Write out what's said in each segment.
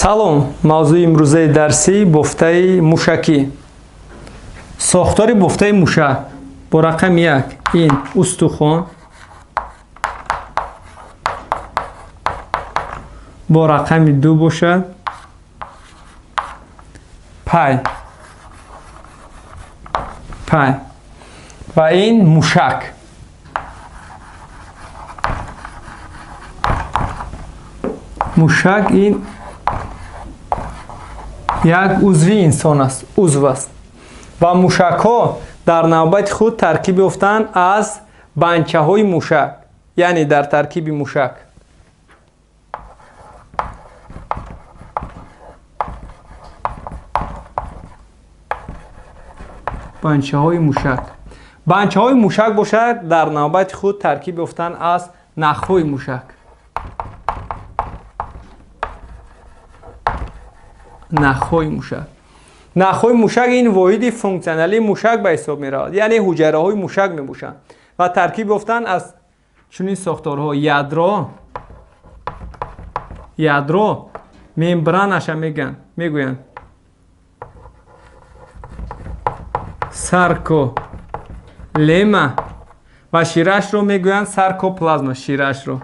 Салом, мавзӯи имрӯзаи дарсӣ бофтаи мушакӣ. Сохтори бофтаи мушак бо рақами 1 ин устухон, бо рақами 2 бошад пай ва ин мушак. Мушак ин як узви инсон аст, узв аст ва мушакҳо дар навбати худ таркиб ёфтанд аз банчаҳои мушак, яъне дар таркиби мушак банчаҳои мушак. Банчаҳои мушак бошад дар навбати худ таркиб ёфтанд аз нахҳои мушак. Нахҳои мушак. Нахҳои мушак ин воҳиди функсионалии мушак ба ҳисоб меравад, яъне ҳуҷайраҳои мушак мебошанд ва таркиб ёфтанд аз чунин сохторҳо: ядро, мембранаша мегӯянд, сарколема ва ширашро мегӯянд саркоплазма, ширашро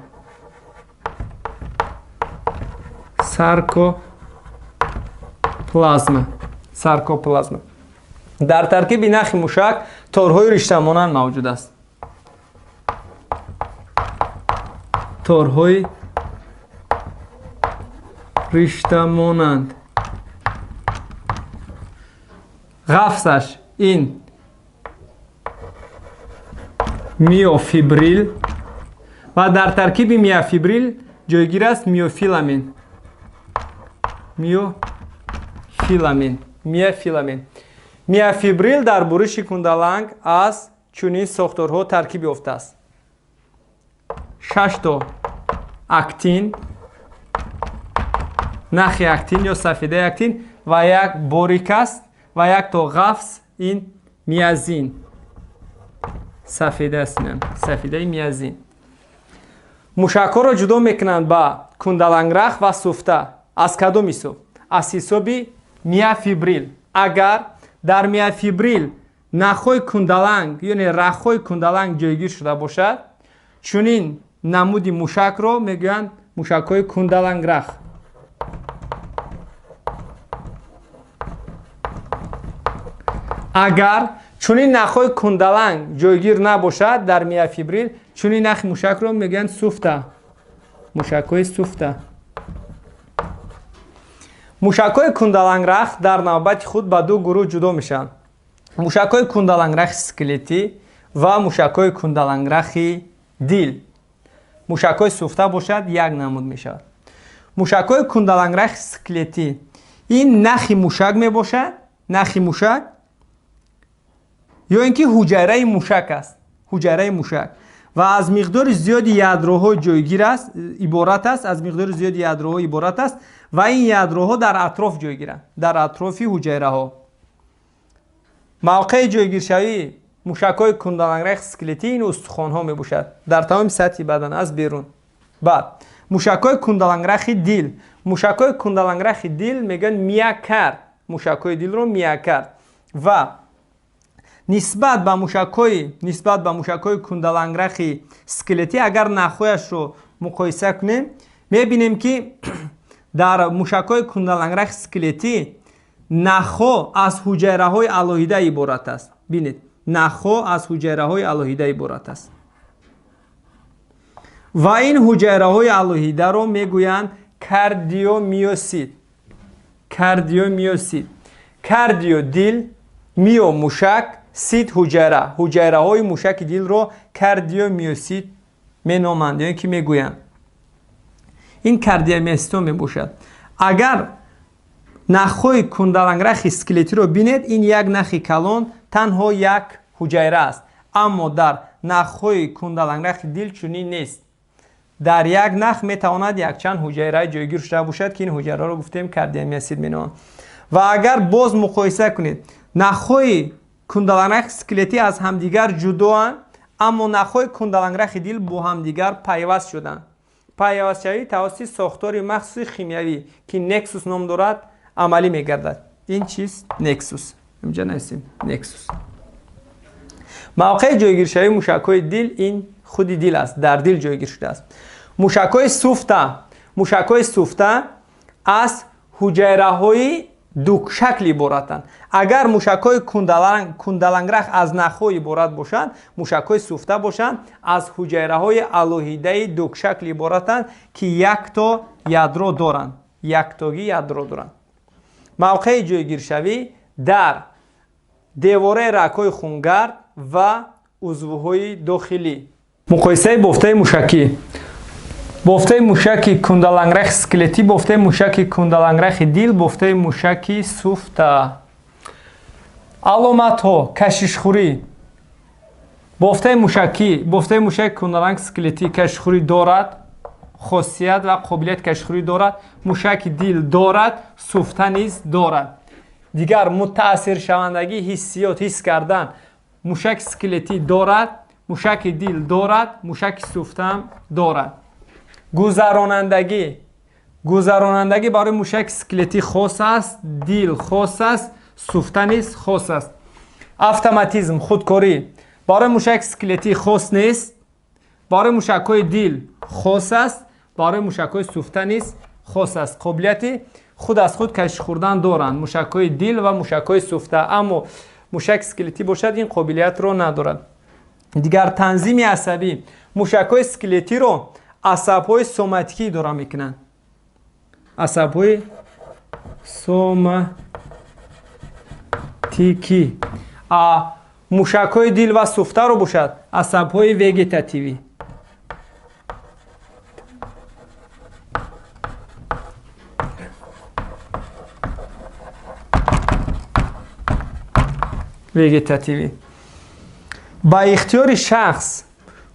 саркоплазма. Дар таркиби нахи мушак торҳои риштамонанд мавҷуд аст. Торҳои риштамонанд. Ғафсаш ин миофибрил ва дар таркиби миофибрил ҷойгир аст миофиламент. Миофиламент. Миофибрил дар буриши кундаланг аз чунин сохторҳо таркиб ёфтааст: 6 то актин, нахи актин ё сафедаи актин ва як борик аст ва як то ғафс ин миазин, сафеда аст, сафедаи миазин. Мушакҳоро ҷудо мекунанд ба кундаланграх ва суфта. Аз кадом ҳисоб? Аз ҳисоби миофибрил. Агар дар миофибрил нахҳои кундаланг, яъне рахҳои кундаланг ҷойгир шуда бошад, чунин намуди мушакро мегӯянд мушакҳои кундаланграх. Агар чунин нахҳои кундаланг ҷойгир набошад дар миофибрил, чунин нахи мушакро мегӯянд суфта, мушакҳои суфта. Мушакҳои кундаланграх дар навбати худ ба ду гурӯҳ ҷудо мешаванд: мушакҳои кундаланграхи скелетӣ ва мушакҳои кундаланграхи дил. Мушакҳои суфта бошад як намуд мешавад. Мушакҳои кундаланграхи скелетӣ ин нахи мушак мебошад, нахи мушак ё ин ки ҳуҷайраи мушак аст, ҳуҷайраи мушак ва аз миқдори зиёди ядроҳо ҷойгир аст, иборат аст, аз миқдори зиёди ядроҳо иборат аст ва ин ядроҳо дар атроф ҷойгиранд, дар атрофи ҳуҷайраҳо. Мавқеи ҷойгиршавии мушакҳои кундаланграхи скелетӣ ин устухонҳо мебошад дар тамоми сатҳи бадан аз берун. Баъд мушакҳои кундаланграхи дил. Мушакҳои кундаланграхи дил мегӯянд миокард, мушакҳои дилро миокард ва нисбат ба мушакҳои кундаланграхи скелетӣ агар нахҳояшро муқоиса кунем, мебинем ки дар мушакҳои кундаланграхи скелетӣ нахҳо аз ҳуҷайраҳои алоҳида иборат аст. Бинед, нахҳо аз ҳуҷайраҳои алоҳида иборат аст ва ин ҳуҷайраҳои алоҳидаро мегӯянд кардиомиосит. Кардиомиосит. Кардио дил, мио мушак, сит ҳуҷайра. Ҳуҷайраҳои мушаки дилро кардиомиосит меноманд ё ин ки мегӯянд. Ин кардиомиоситҳо мебошад. Агар нахҳои кундаланграхи скелетиро бинед, ин як нахи калон танҳо як ҳуҷайра аст, аммо дар нахҳои кундаланграхи дил чунин нест. Дар як нах метавонад якчанд ҳуҷайра ҷойгир шуда бошад, ки ин ҳуҷайраро гуфтем кардиомиосит меноманд. Ва агар боз муқоиса кунед, нахҳои кундаланграхи скелетӣ аз ҳамдигар ҷудоанд, аммо нахҳои кундаланграхи дил бо ҳамдигар пайваст шуданд. Пайвастшавӣ тавассути сохтори махсуси химиявӣ, ки нексус ном дорад, амалӣ мегардад. Ин чиз нексус. Инҷа нависем нексус. Мавқеи ҷойгиршавии мушакҳои дил ин худи дил аст, дар дил ҷойгир шудааст. Мушакҳои суфта. Мушакҳои суфта аз ҳуҷайраҳои дукшакл иборатанд. Агар мушакҳои кундаланграх аз нахҳо иборат бошанд, мушакҳои суфта бошанд аз ҳуҷайраҳои алоҳидаи дукшакл иборатанд, ки якто ядро доранд. Яктогӣ ядро доранд. Мавқеи ҷойгиршавӣ дар девораи рагҳои хунгард ва узвҳои дохилӣ. Муқоисаи бофтаи мушакӣ. Бофтаи мушаки кундаланграхи скелетӣ, бофтаи мушаки кундаланграхи дил, бофтаи мушаки суфта. Аломатҳо: кашишхӯрӣ. Бофтаи мушакӣ, бофтаи мушаки кундаланг скелетӣ кашишхӯрӣ дорад, хосият ва қобилияти кашишхӯрӣ дорад, мушаки дил дорад, суфта низ дорад. Дигар мутаассиршавандагӣ, ҳиссиёт, ҳис кардан, мушаки скелетӣ дорад, мушаки дил дорад, мушаки суфтаам дорад. Гузаронандагӣ. Гузаронандагӣ барои мушаки скелетӣ хос аст, дил хос аст, суфта низ хос аст. Автоматизм, худкорӣ барои мушаки скелетӣ хос нест, барои мушакҳои дил хос аст, барои мушакҳои суфта низ хос аст. Қобилияти худ аз худ кашиш хӯрдан доранд мушакҳои дил ва мушакҳои суфта, аммо мушаки скелетӣ бошад ин қобилиятро надорад. Дигар танзими асабӣ. Мушакҳои скелетиро асабҳои соматикӣ идора мекунанд. Асабҳои соматикӣ. Мушакҳои дил ва суфтаро бошад асабҳои вегетативӣ. Вегетативӣ. Ба ихтиёри шахс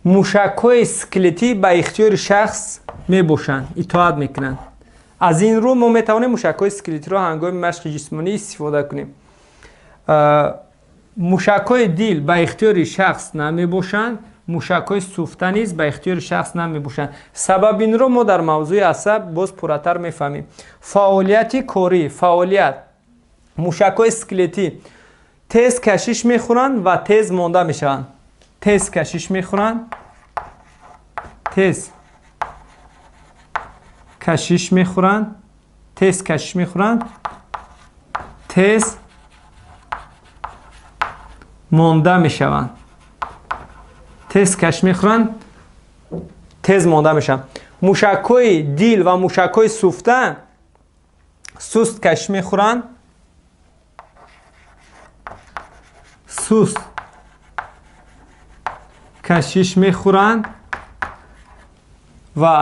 мушакҳои скелетӣ ба ихтиёри шахс мебошанд, итоат мекунанд. Аз ин рӯ мо метавонем мушакҳои скелетиро ҳангоми машқи ҷисмонӣ истифода кунем. Мушакҳои дил ба ихтиёри шахс намебошанд, мушакҳои суфта низ ба ихтиёри шахс намебошанд. Сабаби инро мо дар мавзӯи асаб боз пурратар мефаҳмем. Фаъолияти корӣ, фаъолият. Мушакҳои скелетӣ тез кашиш мехӯранд ва тез монда мешаванд. Тез кашиш мехӯранд, тез кашиш мехӯранд, тез кашиш мехӯранд, тез монда мешаванд. Тез кашиш мехӯранд, тез монда мешаванд. Мушакҳои дил ва мушакҳои суфта суст кашиш мехӯранд, суст кашиш мехӯранд ва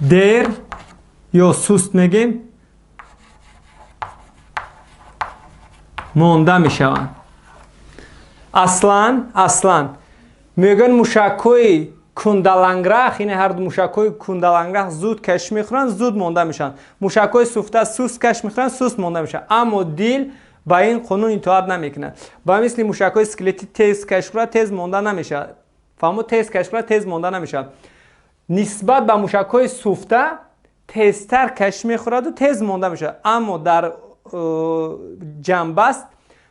дер ё суст мегем монда мешаванд. Аслан мегӯянд мушакҳои кундаланграх, ин ҳар ду мушакҳои кундаланграх зуд кашиш мехӯранд, зуд монда мешаванд. Мушакҳои суфта суст кашиш мехӯранд, суст монда мешаванд. Аммо дил ба ин қонун итоат намекунад. Ба мисли мушакҳои скелетӣ тез кашиш хӯрад, тез монда намешавад. Фаҳмо, тез кашиш хӯрад, тез монда намешавад. Нисбат ба мушакҳои суфта тезтар кашиш мехӯраду тез монда мешавад. Аммо дар ҷанбаст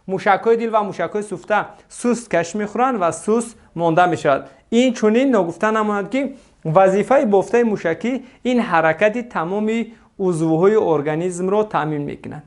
мушакҳои дил ва мушакҳои суфта суст кашиш мехӯранд ва суст монда мешавад. Ин чунин ногуфта намонад, ки вазифаи бофтаи мушакӣ ин ҳаракати тамоми узвҳои организмро таъмин мекунад.